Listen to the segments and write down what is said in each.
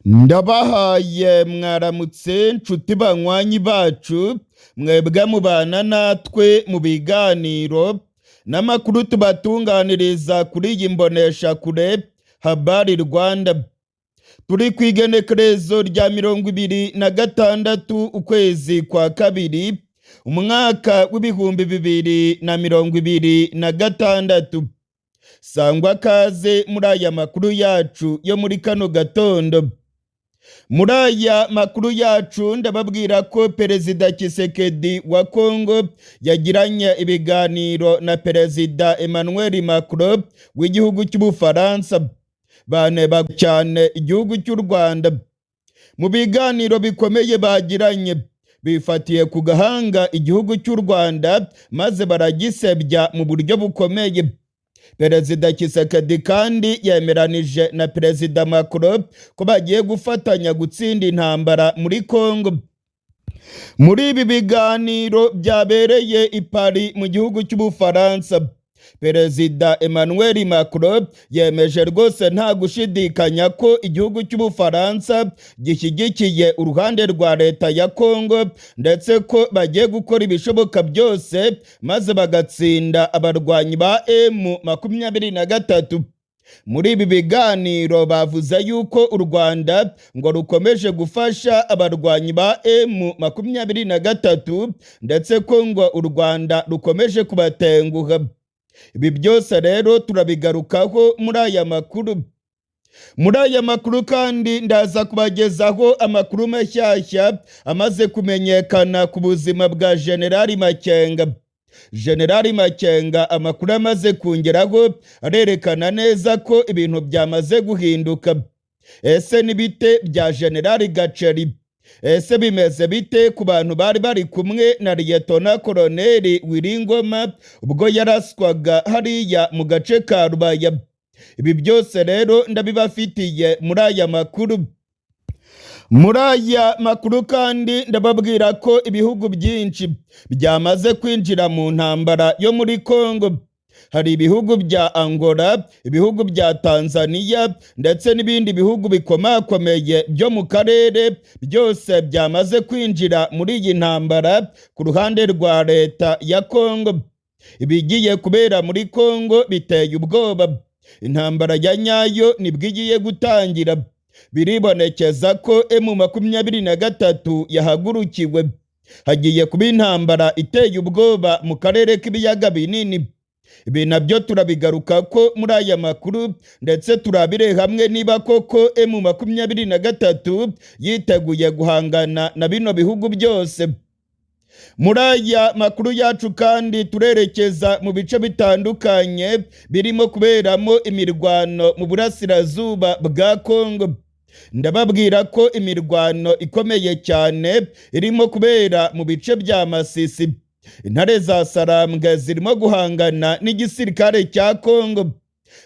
Ndabahaye mwaramutse nshuti banywanyi bacu, mwebwe mubana natwe mu biganiro n'amakuru tubatunganiriza kuri iyi mboneshakure Habari Rwanda. Turi ku igenekerezo rya 26 ukwezi kwa kabiri, umwaka w'2026. Sangwa kaze muri aya makuru yacu yo muri kano gatondo. Muri aya makuru yacu ndababwira ko Perezida Tshisekedi wa Kongo yagiranye ibiganiro na Perezida Emmanuel Macron w'igihugu cy'Ubufaransa, baneba cyane igihugu cy'u Rwanda. Mu biganiro bikomeye bagiranye, bifatiye ku gahanga igihugu cy'u Rwanda maze baragisebya mu buryo bukomeye. Perezida Tshisekedi kandi yemeranije na Perezida Macron ko bagiye gufatanya gutsinda intambara muri Kongo. Muri ibi biganiro byabereye i Paris mu gihugu cy'Ubufaransa, Perezida Emmanuel Macron yemeje rwose nta gushidikanya ko igihugu cy'Ubufaransa gishyigikiye uruhande rwa leta ya Kongo, ndetse ko bagiye gukora ibishoboka byose maze bagatsinda abarwanyi ba M23. Muri ibi biganiro bavuze yuko u Rwanda ngo rukomeje gufasha abarwanyi ba M23, ndetse ko ngo u Rwanda rukomeje kubatenguha. Ibi byose rero turabigarukaho muri aya makuru. Muri aya makuru kandi ndaza kubagezaho amakuru mashyashya amaze kumenyekana ku buzima bwa Generali Makenga. Generali Makenga, amakuru amaze kungeraho arerekana neza ko ibintu byamaze guhinduka. Ese ni bite bya Generali Gaceri? Ese bimeze bite ku bantu bari bari kumwe na Liyetona Koloneli Wiringoma ubwo yaraswaga hariya mu gace ka Rubaya? Ibi byose rero ndabibafitiye muri aya makuru. Muri aya makuru kandi ndababwira ko ibihugu byinshi byamaze kwinjira mu ntambara yo muri Kongo. Hari ibihugu bya Angola, ibihugu bya Tanzania ndetse n'ibindi bihugu bikomakomeye byo mu karere, byose byamaze kwinjira muri iyi ntambara ku ruhande rwa leta ya Kongo. Ibigiye kubera muri Kongo biteye ubwoba. Intambara ya nyayo nibwo igiye gutangira. Biribonekeza ko M23 yahagurukiwe. Hagiye kuba intambara iteye ubwoba mu karere k'ibiyaga binini. Ibi nabyo turabigaruka ko muri aya makuru, ndetse turabire hamwe niba koko M23 yiteguye guhangana na bino bihugu byose. Muri aya makuru yacu kandi turerekeza mu bice bitandukanye birimo kuberamo imirwano mu burasirazuba bwa Kongo. Ndababwira ko imirwano ikomeye cyane irimo kubera mu bice bya Masisi. Intare za Sarambwe zirimo guhangana n'igisirikare cya Kongo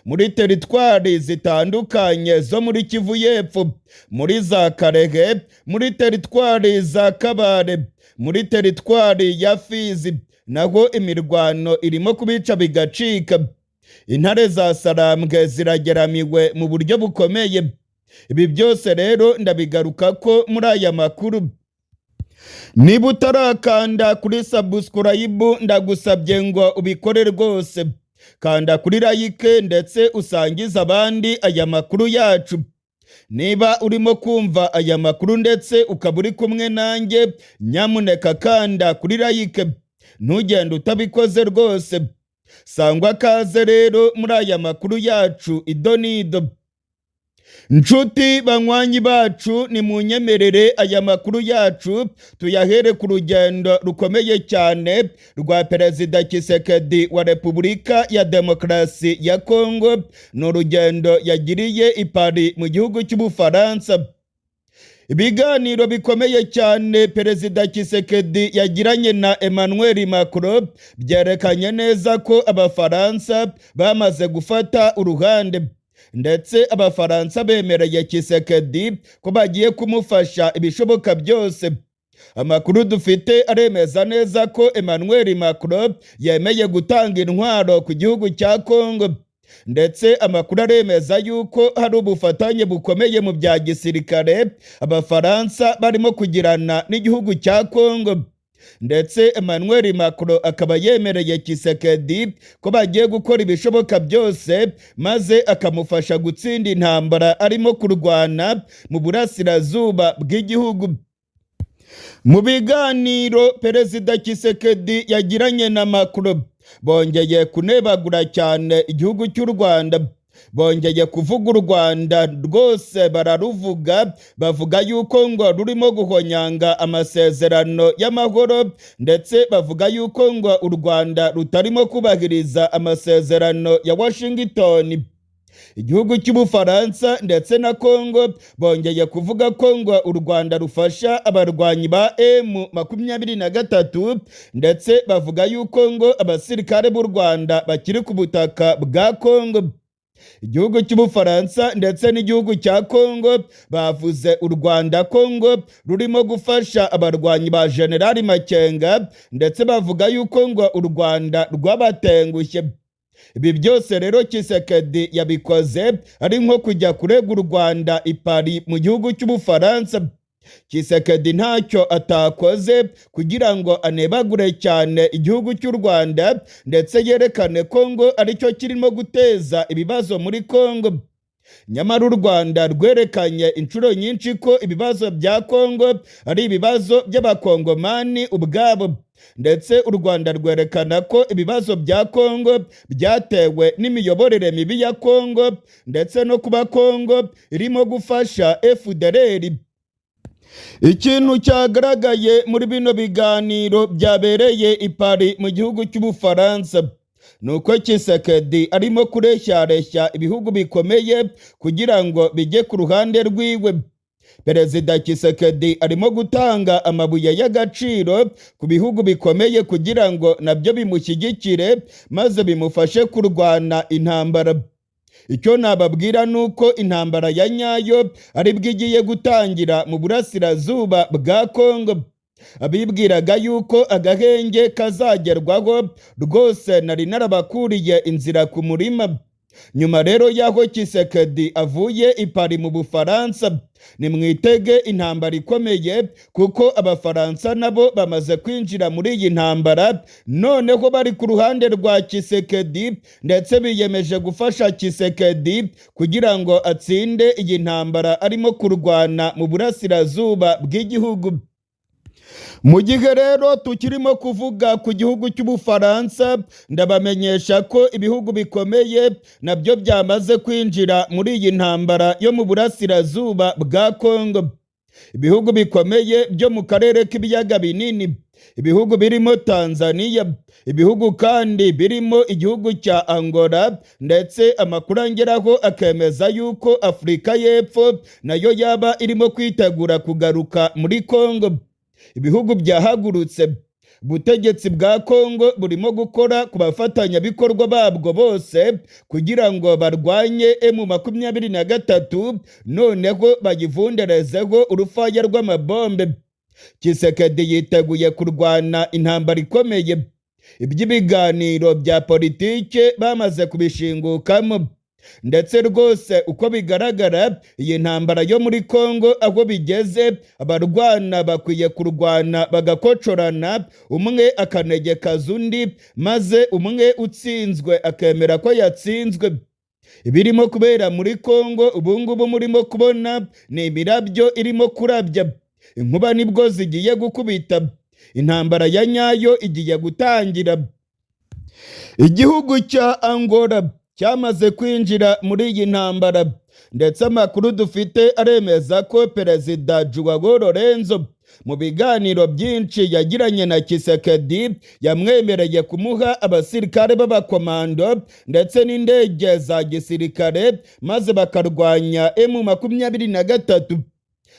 muri teritwari zitandukanye zo muri Kivu y'Epfo, muri za Karehe, muri teritwari za Kabare, muri teritwari ya Fizi, naho imirwano irimo kubica bigacika. Intare za Sarambwe zirageramiwe mu buryo bukomeye. Ibi byose rero ndabigaruka ko muri aya makuru. Niba utarakanda kuri subscribe, ndagusabye ngo ubikore rwose. Kanda kuri like ndetse usangize abandi aya makuru yacu. Niba urimo kumva aya makuru ndetse ukaba uri kumwe nanjye, nyamuneka kanda kuri like, ntugende utabikoze rwose. Sangwa kaze rero muri aya makuru yacu ido n'ido. Nshuti banywanyi bacu, ni munyemerere aya makuru yacu tuyahere ku rugendo rukomeye cyane rwa Perezida Tshisekedi wa Repubulika ya Demokarasi ya Kongo. Ni urugendo yagiriye i Paris mu gihugu cy'Ubufaransa. Ibiganiro bikomeye cyane Perezida Tshisekedi yagiranye na Emmanuel Macron byerekanye neza ko Abafaransa bamaze gufata uruhande, ndetse Abafaransa bemereye Tshisekedi ko bagiye kumufasha ibishoboka byose. Amakuru dufite aremeza neza ko Emmanuel Macron yemeye gutanga intwaro ku gihugu cya Kongo. Ndetse amakuru aremeza yuko hari ubufatanye bukomeye mu bya gisirikare Abafaransa barimo kugirana n'igihugu cya Kongo. Ndetse Emmanuel Macron akaba yemereye Tshisekedi ko bagiye gukora ibishoboka byose maze akamufasha gutsinda intambara arimo kurwana mu burasirazuba bw'igihugu. Mu biganiro Perezida Tshisekedi yagiranye na Macron, bongeye kunebagura cyane igihugu cy'u Rwanda. Bongeye kuvuga u Rwanda rwose, bararuvuga, bavuga yuko ngo rurimo guhonyanga amasezerano y'amahoro, ndetse bavuga yuko ngo u Rwanda rutarimo kubahiriza amasezerano ya Washington. Igihugu cy'Ubufaransa ndetse na Kongo bongeye kuvuga ko ngo u Rwanda rufasha abarwanyi ba M23, ndetse bavuga yuko ngo abasirikare b'u Rwanda bakiri ku butaka bwa Kongo. Igihugu cy'Ubufaransa ndetse n'igihugu cya Kongo bavuze u Rwanda ko ngo rurimo gufasha abarwanyi ba Generali Makenga, ndetse bavuga yuko ngo u Rwanda rwabatengushye. Ibi byose rero Tshisekedi yabikoze ari nko kujya kurega u Rwanda i Paris mu gihugu cy'Ubufaransa. Tshisekedi ntacyo atakoze kugira ngo anebagure cyane igihugu cy'u Rwanda, ndetse yerekane ko ngo aricyo kirimo guteza ibibazo muri Kongo. Nyamara u Rwanda rwerekanye inshuro nyinshi ko ibibazo bya Kongo ari ibibazo by'Abakongomani ubwabo, ndetse u Rwanda rwerekana ko ibibazo bya Kongo byatewe n'imiyoborere mibi ya Kongo, ndetse no kuba Kongo irimo gufasha FDLR. Ikintu cyagaragaye muri bino biganiro byabereye i Paris mu gihugu cy'Ubufaransa ni uko Tshisekedi arimo kureshyareshya ibihugu bikomeye kugira ngo bijye ku ruhande rwiwe. Perezida Tshisekedi arimo gutanga amabuye y'agaciro ku bihugu bikomeye kugira ngo nabyo bimushyigikire maze bimufashe kurwana intambara. Icyo nababwira ni uko intambara ya nyayo aribwo igiye gutangira mu burasirazuba bwa Kongo. Abibwiraga yuko agahenge kazagerwaho rwose nari narabakuriye inzira ku murima. Nyuma rero y'aho Tshisekedi avuye i Paris mu Bufaransa, nimwitege intambara ikomeye, kuko Abafaransa nabo bamaze kwinjira muri iyi ntambara, noneho bari ku ruhande rwa Tshisekedi, ndetse biyemeje gufasha Tshisekedi kugira ngo atsinde iyi ntambara arimo kurwana mu burasirazuba bw'igihugu. Mu gihe rero tukirimo kuvuga ku gihugu cy'Ubufaransa, ndabamenyesha ko ibihugu bikomeye nabyo byamaze kwinjira muri iyi ntambara yo mu burasirazuba bwa Kongo. Ibihugu bikomeye byo mu karere k'ibiyaga binini, ibihugu birimo Tanzania, ibihugu kandi birimo igihugu cya Angola, ndetse amakuru angeraho akemeza yuko Afurika y'Epfo nayo yaba irimo kwitegura kugaruka muri Kongo. Ibihugu byahagurutse. Ubutegetsi bwa Kongo burimo gukora ku bafatanyabikorwa babwo bose kugira ngo barwanye M23, noneho bayivunderezeho urufaya rw'amabombe. Tshisekedi yiteguye kurwana intambara ikomeye. Iby'ibiganiro bya politike bamaze kubishingukamo, ndetse rwose uko bigaragara iyi ntambara yo muri Kongo aho bigeze, abarwana bakwiye kurwana bagakocorana, umwe akanegekaza undi, maze umwe utsinzwe akemera ko yatsinzwe. Ibirimo kubera muri Kongo ubungubu murimo kubona ni imirabyo irimo kurabya, inkuba nibwo zigiye gukubita, intambara ya nyayo igiye gutangira. Igihugu cya Angola cyamaze kwinjira muri iyi ntambara, ndetse amakuru dufite aremeza ko Perezida João Lourenço mu biganiro byinshi yagiranye na Tshisekedi yamwemereye kumuha abasirikare b'abakomando ndetse n'indege za gisirikare, maze bakarwanya M23.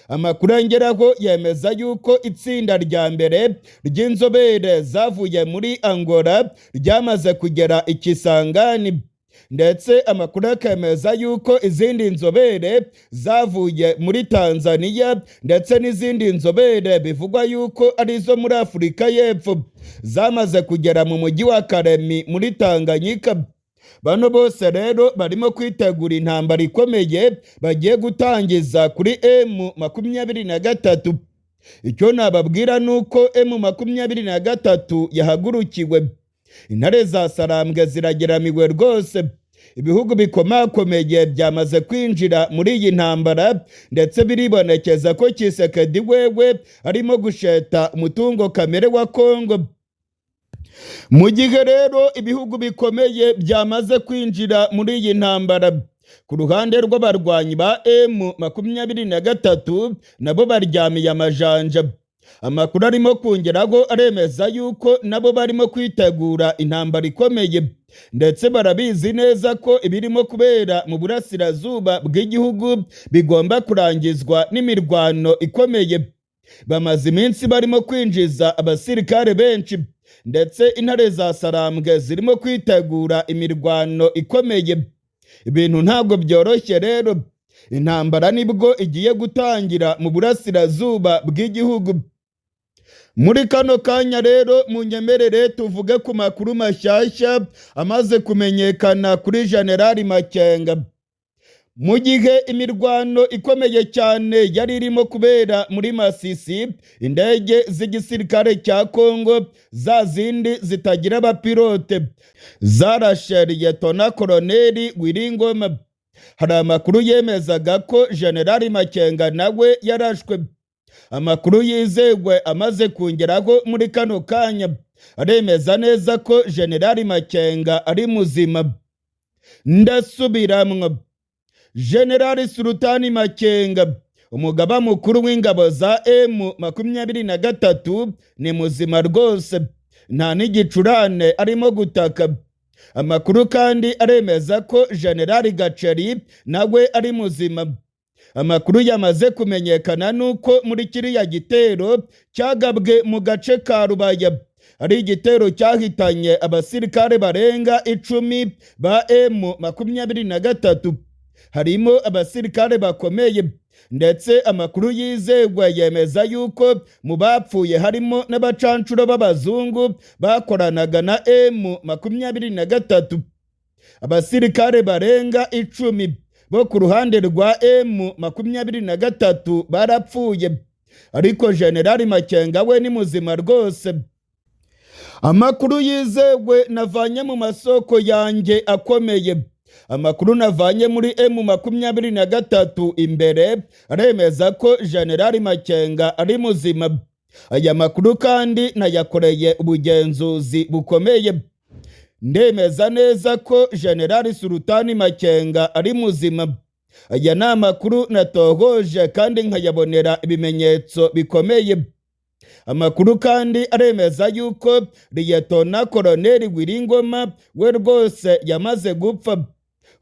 Amakuru angeraho yemeza yuko itsinda rya mbere ry'inzobere zavuye muri Angola ryamaze kugera i Kisangani, ndetse amakuru akemeza yuko izindi nzobere zavuye muri Tanzania ndetse n'izindi nzobere bivugwa yuko ari izo muri Afurika y'Epfo zamaze kugera mu mujyi wa Kalemi muri Tanganyika. Bano bose rero barimo kwitegura intambara ikomeye bagiye gutangiza kuri M23. Icyo nababwira ni uko M23 yahagurukiwe, intare za Sarambwe zirageramiwe rwose. Ibihugu bikomakomeye byamaze kwinjira muri iyi ntambara, ndetse biribonekeza ko Tshisekedi wewe arimo gusheta umutungo kamere wa Kongo. Mu gihe rero ibihugu bikomeye byamaze kwinjira muri iyi ntambara, ku ruhande rw'abarwanyi ba M23 nabo baryamiye amajanja. Amakuru arimo kongeraho aremeza yuko nabo barimo kwitegura intambara ikomeye, ndetse barabizi neza ko ibirimo kubera mu burasirazuba bw'igihugu bigomba kurangizwa n'imirwano ikomeye. Bamaze iminsi barimo kwinjiza abasirikare benshi, ndetse intare za Sarambwe zirimo kwitegura imirwano ikomeye. Ibintu ntabwo byoroshye rero, intambara nibwo igiye gutangira mu burasirazuba bw'igihugu. Muri kano kanya rero munyemerere tuvuge ku makuru mashyashya amaze kumenyekana kuri Generali Makenga. Mu gihe imirwano ikomeye cyane yari irimo kubera muri Masisi, indege z'igisirikare cya Kongo, za zindi zitagira abapilote, zarashe Liyetona Koloneli Willy Ngoma. Hari amakuru yemezaga ko Generali Makenga nawe yarashwe. Amakuru yizewe amaze kongeraho muri kano kanya aremeza neza ko Generali Makenga ari muzima. Ndasubiramwo, Generali Sultani Makenga, umugaba mukuru w'ingabo za M23, ni muzima rwose, nta n'igicurane arimo gutaka. Amakuru kandi aremeza ko Generali Gaceri nawe ari muzima. Amakuru yamaze kumenyekana nuko muri kiriya gitero cyagabwe mu gace ka Rubaya, ari igitero cyahitanye abasirikare barenga 10 ba M23, harimo abasirikare bakomeye, ndetse amakuru yizegwa yemeza yuko mu bapfuye harimo n'abacancuro b'abazungu bakoranaga na M23. Abasirikare barenga 10 bo ku ruhande rwa M23 barapfuye, ariko Generali Makenga we ni muzima rwose. Amakuru yizewe navanye mu masoko yanjye akomeye, amakuru navanye muri M23 imbere, aremeza ko Generali Makenga ari muzima. Aya makuru kandi nayakoreye ubugenzuzi bukomeye. Ndemeza neza ko Generali Sultani Makenga ari muzima. Aya ni amakuru natohoje kandi nkayabonera ibimenyetso bikomeye. Amakuru kandi aremeza yuko Liyetona Koloneli Willy Ngoma we rwose yamaze gupfa.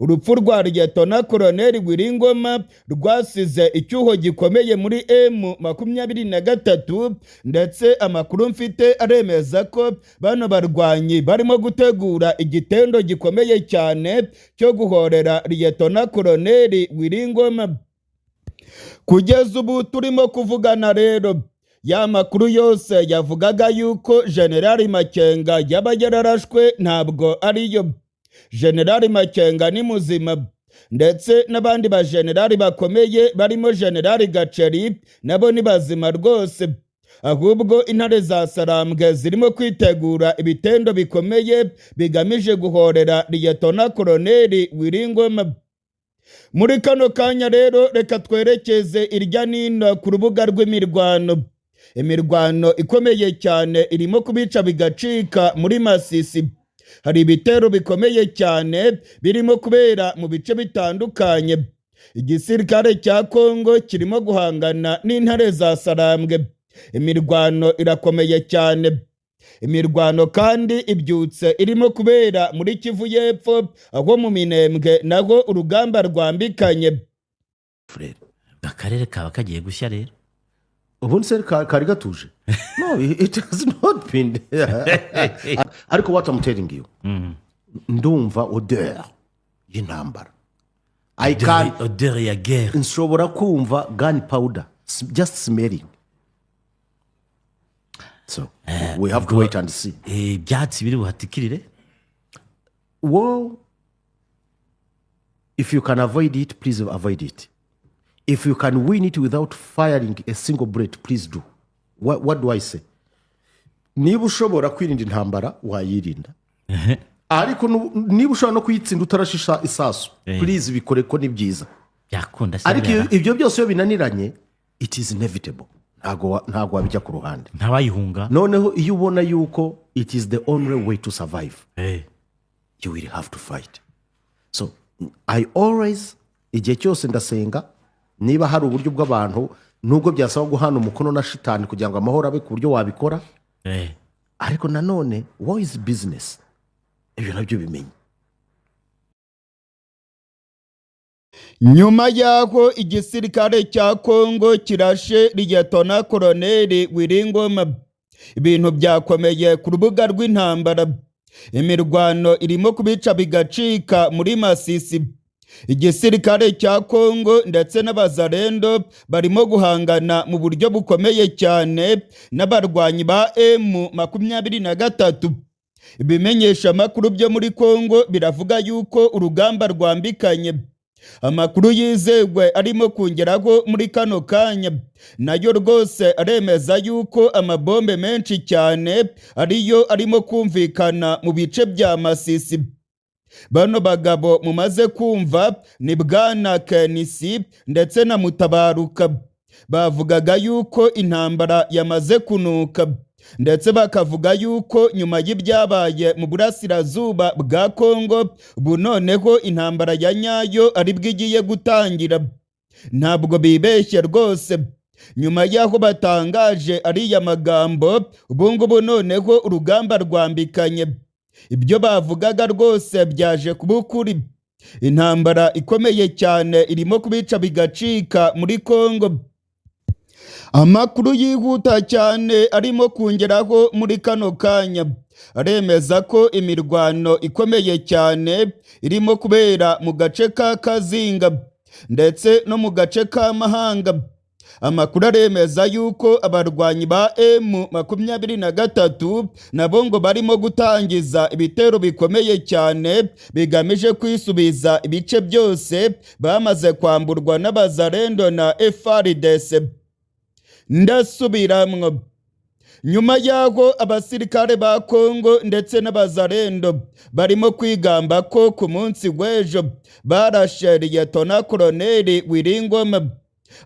Urupfu rwa Liyetona Koloneli Willy Ngoma rwasize icyuho gikomeye muri M23, ndetse amakuru mfite aremeza ko bano barwanyi barimo gutegura igitendo gikomeye cyane cyo guhorera Liyetona Koloneli Willy Ngoma. Kugeza ubu turimo kuvugana rero, ya makuru yose yavugaga yuko Generali Makenga yaba yararashwe ntabwo ariyo. Generali Makenga ni muzima, ndetse n'abandi bajenerali bakomeye barimo Generali Gaceri nabo ni bazima rwose. Ahubwo intare za Sarambwe zirimo kwitegura ibitendo bikomeye bigamije guhorera Liyetona Koloneli Willy Ngoma. Muri kano kanya rero reka twerekeze irya nino ku rubuga rw'imirwano. Imirwano ikomeye cyane irimo kubica bigacika muri Masisi. Hari ibitero bikomeye cyane birimo kubera mu bice bitandukanye. Igisirikare cya Kongo kirimo guhangana n'intare za Sarambwe. Imirwano irakomeye cyane. Imirwano kandi ibyutse irimo kubera muri Kivu y'Epfo, aho mu Minembwe naho urugamba rwambikanye. Frère. Akarere kaba kagiye gushya rero. Ubundi se kari gatuje? No, it has not been. Ariko what I'm telling you, ndumva odeur y'intambara. I can Odeur ya guerre. Nshobora kumva gun powder just smelling, so we have to wait and see. Ibyatsi biri buhatikirire. Wo If you can avoid it, please avoid it. If you can win it without firing a single bullet, please do. What do I say? Niba ushobora kwirinda intambara, wayirinda, ariko niba ushobora no kuyitsinda utarashisha isasu, please bikore, ko ni byiza. Byakunda se? Ariko buriya? Ibyo byose iyo binaniranye, it is inevitable, ntabwo wabijya ku ruhande. Ntawayihunga. Noneho iyo ubona yuko it is the only way to survive, you will have to fight. So I always, igihe cyose ndasenga, niba hari uburyo bw'abantu, nubwo byasaba guhana umukono na shitani kugira ngo amahoro abe, ku buryo wabikora. Ariko nanone war is business, ibyo nabyo bimenye. Nyuma y'aho igisirikare cya Kongo kirashe Liyetona Koloneli Willy Ngoma, ibintu byakomeye ku rubuga rw'intambara. Imirwano irimo kubica bigacika muri Masisi. Igisirikare cya Kongo ndetse n'Abazarendo barimo guhangana mu buryo bukomeye cyane n'abarwanyi ba M23. Ibimenyesha amakuru byo muri Kongo biravuga yuko urugamba rwambikanye. Amakuru yizewe arimo kongeraho muri kano kanya nayo rwose aremeza yuko amabombe menshi cyane ariyo arimo kumvikana mu bice bya Masisi. Bano bagabo mumaze kumva ni Bwana Kenisi ndetse na Mutabaruka. Bavugaga yuko intambara yamaze kunuka, ndetse bakavuga yuko nyuma y'ibyabaye mu burasirazuba bwa Kongo, ubu noneho intambara ya nyayo aribwo igiye gutangira. Ntabwo bibeshye rwose. Nyuma y'aho batangaje ariya magambo, ubu ngubu noneho urugamba rwambikanye. Ibyo bavugaga rwose byaje kuba ukuri. Intambara ikomeye cyane irimo kubica bigacika muri Kongo. Amakuru yihuta cyane arimo kongeraho muri kano kanya aremeza ko imirwano ikomeye cyane irimo kubera mu gace ka Kazinga ndetse no mu gace ka Mahanga. Amakuru aremeza yuko abarwanyi ba M23 nabo ngo barimo gutangiza ibitero bikomeye cyane bigamije kwisubiza ibice byose bamaze kwamburwa n'Abazarendo na FARDC. Ndasubiramwo, nyuma y'aho abasirikare ba Kongo ndetse n'Abazarendo barimo kwigamba ko ku munsi w'ejo barashe Liyetona Koloneli Willy Ngoma,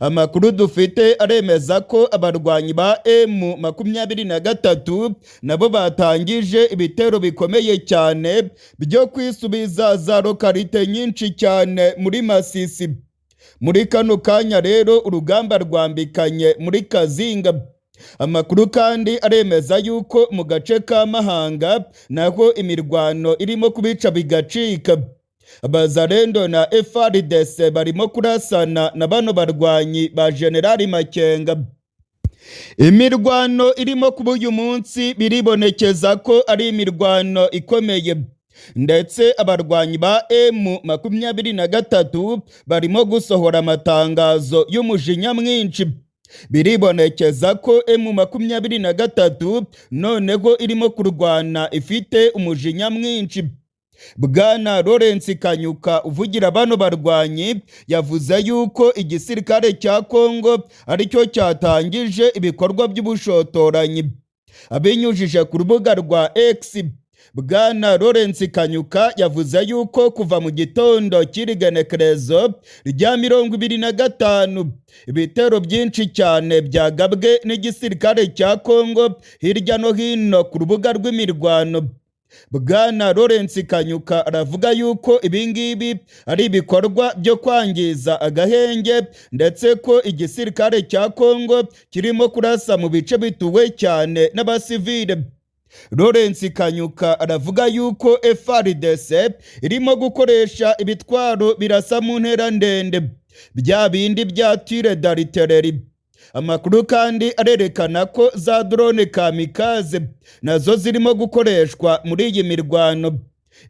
amakuru dufite aremeza ko abarwanyi ba M23 nabo batangije ibitero bikomeye cyane byo kwisubiza za localité nyinshi cyane muri Masisi. Muri kano kanya rero urugamba rwambikanye muri Kazinga. Amakuru kandi aremeza yuko mu gace ka Mahanga naho imirwano irimo kubica bigacika. Abazarendo na FARDC barimo kurasana na bano barwanyi ba Generali Makenga. Imirwano irimo kuba uyu munsi biribonekeza ko ari imirwano ikomeye, ndetse abarwanyi ba M23 barimo gusohora amatangazo y'umujinya mwinshi. Biribonekeza ko M23 noneho irimo kurwana ifite umujinya mwinshi. Bwana Lawrence Kanyuka uvugira bano barwanyi yavuze yuko igisirikare cya Kongo aricyo cyatangije ibikorwa by'ubushotoranyi. Abinyujije ku rubuga rwa X, Bwana Lawrence Kanyuka yavuze yuko kuva mu gitondo cy'irigenekerezo rya 25 ibitero byinshi cyane byagabwe n'igisirikare cya Kongo hirya no hino ku rubuga rw'imirwano. Bwana Lawrence Kanyuka aravuga yuko ibingibi ari ibikorwa byo kwangiza agahenge, ndetse ko igisirikare cya Kongo kirimo kurasa mu bice bituwe cyane n'abasivile. Lawrence Kanyuka aravuga yuko FARDC irimo gukoresha ibitwaro birasa mu ntera ndende, bya bindi bya tir d'artillerie. Amakuru kandi arerekana ko za drone kamikaze nazo zirimo gukoreshwa muri iyi mirwano.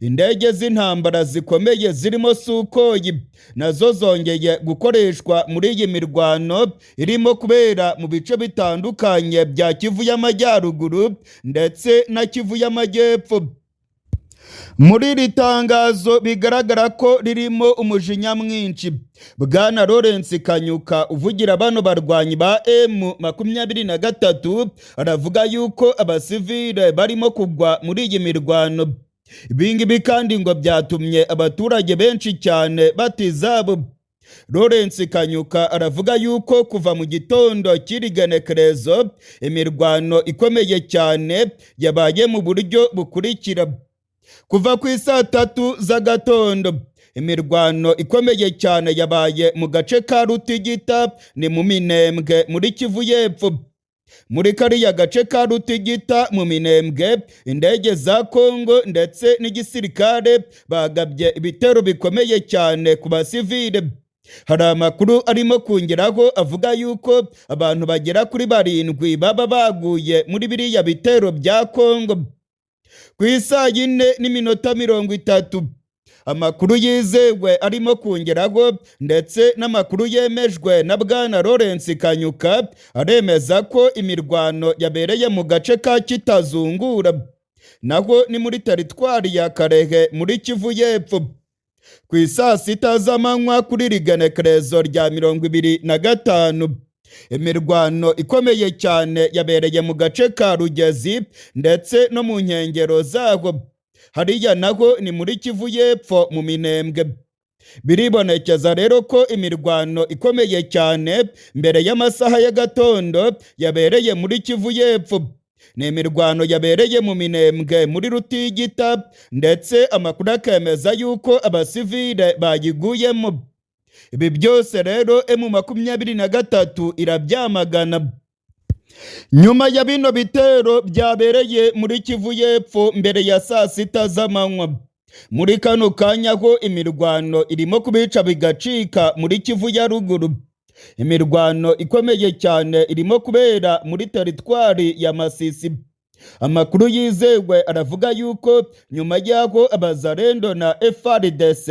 Indege z'intambara zikomeye zirimo Sukhoi nazo zongeye gukoreshwa muri iyi mirwano irimo kubera mu bice bitandukanye bya Kivu y'Amajyaruguru ndetse na Kivu y'Amajyepfo. Muri iri tangazo bigaragara ko ririmo umujinya mwinshi, Bwana Lawrence Kanyuka uvugira bano barwanyi ba M23 aravuga yuko abasivile barimo kugwa muri iyi mirwano. Ibingibi kandi ngo byatumye abaturage benshi cyane bata izabo. Lawrence Kanyuka aravuga yuko kuva mu gitondo cy'iri genekerezo imirwano ikomeye cyane yabaye mu buryo bukurikira: kuva ku isaa 3 z'agatondo imirwano ikomeye cyane yabaye mu gace ka Rutigita, ni mu Minembwe muri Kivu y'Epfo. Muri kariya gace ka Rutigita mu Minembwe, indege za Kongo ndetse n'igisirikare bagabye ibitero bikomeye cyane ku basivile. Hari amakuru arimo kongeraho avuga yuko abantu bagera kuri 7 baba baguye muri biriya bitero bya Kongo. Ku isaa 4:30, amakuru yizewe arimo kongeraho ndetse n'amakuru yemejwe na Bwana Lawrence Kanyuka aremeza ko imirwano yabereye mu gace ka Kitazungura, naho ni muri teritwari ya Kalehe muri Kivu y'Epfo. Ku isaa 6 z'amanywa kuri iri genekerezo rya 25, imirwano ikomeye cyane yabereye mu gace ka Rugezi ndetse no mu nkengero zaho, hariya naho ni muri Kivu y'Epfo mu Minembwe. Biribonekeza rero ko imirwano ikomeye cyane mbere y'amasaha y'agatondo yabereye muri Kivu y'Epfo. Ni imirwano yabereye mu Minembwe muri Rutigita, ndetse amakuru akemeza yuko abasivile bayiguyemo. Ibi byose rero M23 irabyamagana. Nyuma ya bino bitero byabereye muri Kivu y'Epfo mbere ya saa 6 z'amanywa, muri kano kanya ho imirwano irimo kubica bigacika muri Kivu ya Ruguru. Imirwano ikomeye cyane irimo kubera muri teritwari ya Masisi. Amakuru yizewe aravuga yuko nyuma y'aho Abazarendo na FARDC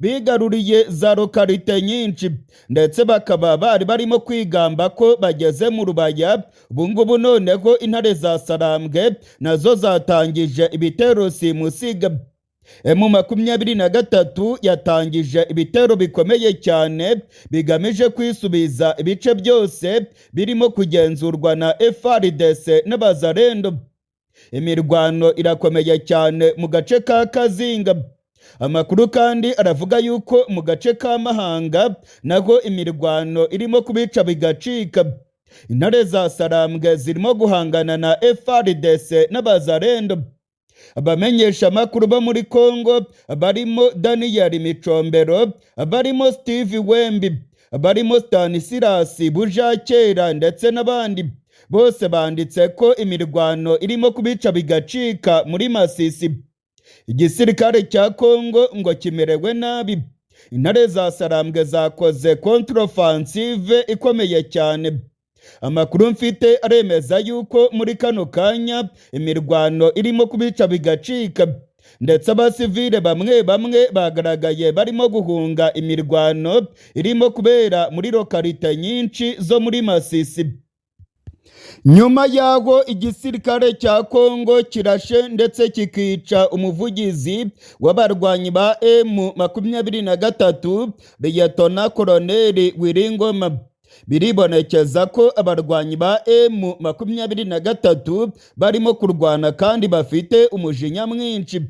bigaruriye za localité nyinshi, ndetse bakaba bari barimo kwigamba ko bageze mu Rubaya, ubungubu noneho intare za Sarambwe nazo zatangije ibitero simusiga. M23 yatangije ibitero bikomeye cyane bigamije kwisubiza ibice byose birimo kugenzurwa na FARDC n'Abazarendo. Imirwano irakomeye cyane mu gace ka Kazinga. Amakuru kandi aravuga yuko mu gace ka Mahanga naho imirwano irimo kubica bigacika. Intare za Sarambwe zirimo guhangana na FARDC n'Abazarendo. Abamenyesha amakuru bo muri Kongo barimo Daniel Micombero, barimo Steve Wembi, barimo Stanislas Bujakera ndetse n'abandi bose banditse ko imirwano irimo kubica bigacika muri Masisi. Igisirikare cya Kongo ngo kimerewe nabi. Intare za Sarambwe zakoze contre-offensive ikomeye cyane. Amakuru mfite aremeza yuko muri kano kanya imirwano irimo kubica bigacika, ndetse abasivile bamwe bamwe bagaragaye barimo guhunga imirwano irimo kubera muri localité nyinshi zo muri Masisi. Nyuma y'aho igisirikare cya Kongo kirashe ndetse kikica umuvugizi w'abarwanyi ba M23, Liyetona Koloneli Willy Ngoma, biribonekeza ko abarwanyi ba M23 barimo kurwana kandi bafite umujinya mwinshi.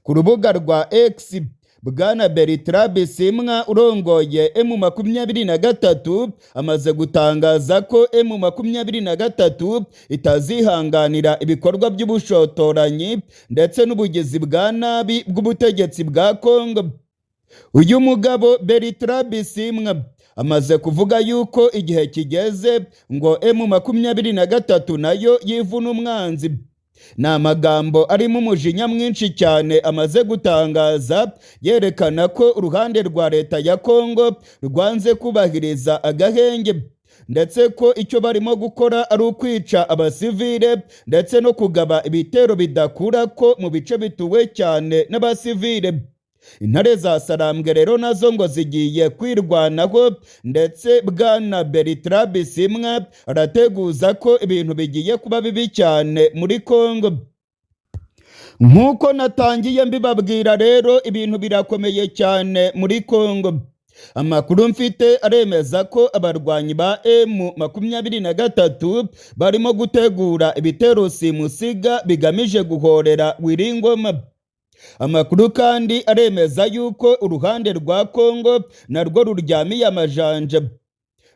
Ku rubuga rwa X, Bwana Bertrand Bisimwa urongoye M23 amaze gutangaza ko M23 itazihanganira ibikorwa by'ubushotoranyi ndetse n'ubugizi bwa nabi bw'ubutegetsi bwa Kongo. Uyu mugabo Bertrand Bisimwa amaze kuvuga yuko igihe kigeze ngo M23 nayo yivuna umwanzi. Ni amagambo arimo umujinya mwinshi cyane amaze gutangaza, yerekana ko uruhande rwa leta ya Kongo rwanze kubahiriza agahenge, ndetse ko icyo barimo gukora ari ukwica abasivile ndetse no kugaba ibitero bidakura ko mu bice bituwe cyane n'abasivile. Intare za Sarambwe rero nazo ngo zigiye kwirwanaho, ndetse Bwana Bertrand Bisimwa arateguza ko ibintu bigiye kuba bibi cyane muri Kongo. Nk'uko natangiye mbibabwira rero, ibintu birakomeye cyane muri Kongo. Amakuru mfite aremeza ko abarwanyi ba M23 barimo gutegura ibitero simusiga bigamije guhorera Willy Ngoma. Amakuru kandi aremeza yuko uruhande rwa Kongo narwo ruryamiye amajanja,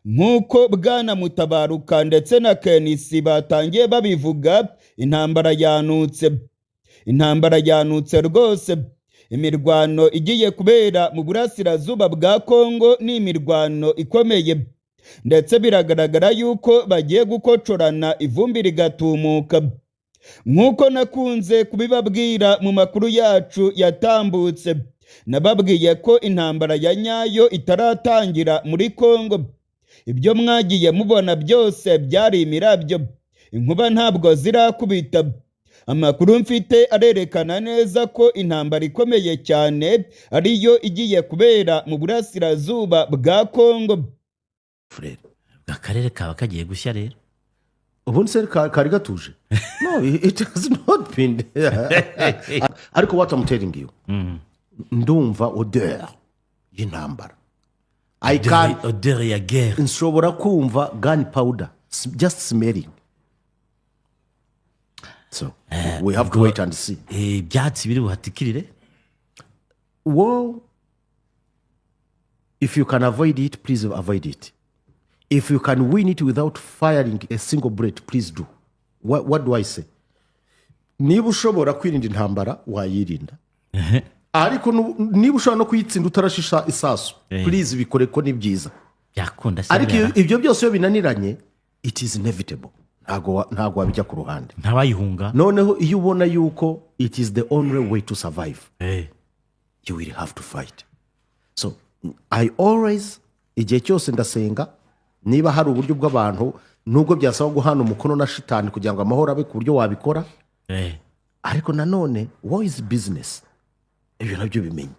nk'uko Bwana Mutabaruka ndetse na Kenisi batangiye babivuga. Intambara yanutse, intambara yanutse rwose. Imirwano igiye kubera mu burasirazuba bwa Kongo ni imirwano ikomeye, ndetse biragaragara yuko bagiye gukocorana ivumbi rigatumuka. Nk'uko nakunze kubibabwira mu makuru yacu yatambutse, nababwiye ko intambara ya nyayo itaratangira muri Kongo. Ibyo mwagiye mubona byose byari imirabyo, inkuba ntabwo zirakubita. Amakuru mfite arerekana neza ko intambara ikomeye cyane ariyo igiye kubera mu burasirazuba bwa Kongo. Frère. Akarere kaba kagiye gushya rero. Ubundi se kari gatuje? No, it has not been. Ariko what I'm telling you, ndumva odeur y'intambara. I can Odeur ya guerre. Nshobora kumva gun powder just smelling, so we have to wait and see. Ibyatsi biri buhatikirire. Well, if you can avoid it, please avoid it. If you can win it without firing a single bullet, please do. What do I say? Niba ushobora kwirinda intambara, wayirinda, ariko niba ushobora no kuyitsinda utarashisha isasu, please bikore, ko ni byiza. Byakunda se? Ariko buriya? Ibyo byose iyo binaniranye, it is inevitable, ntabwo wabijya ku ruhande. Ntawayihunga. Noneho iyo ubona yuko it is the only way to survive, you will have to fight. So I always, igihe cyose ndasenga, niba hari uburyo bw'abantu, nubwo byasaba guhana umukono na shitani kugira ngo amahoro abe, ku buryo wabikora. Ariko nanone war is business, ibyo nabyo bimenye.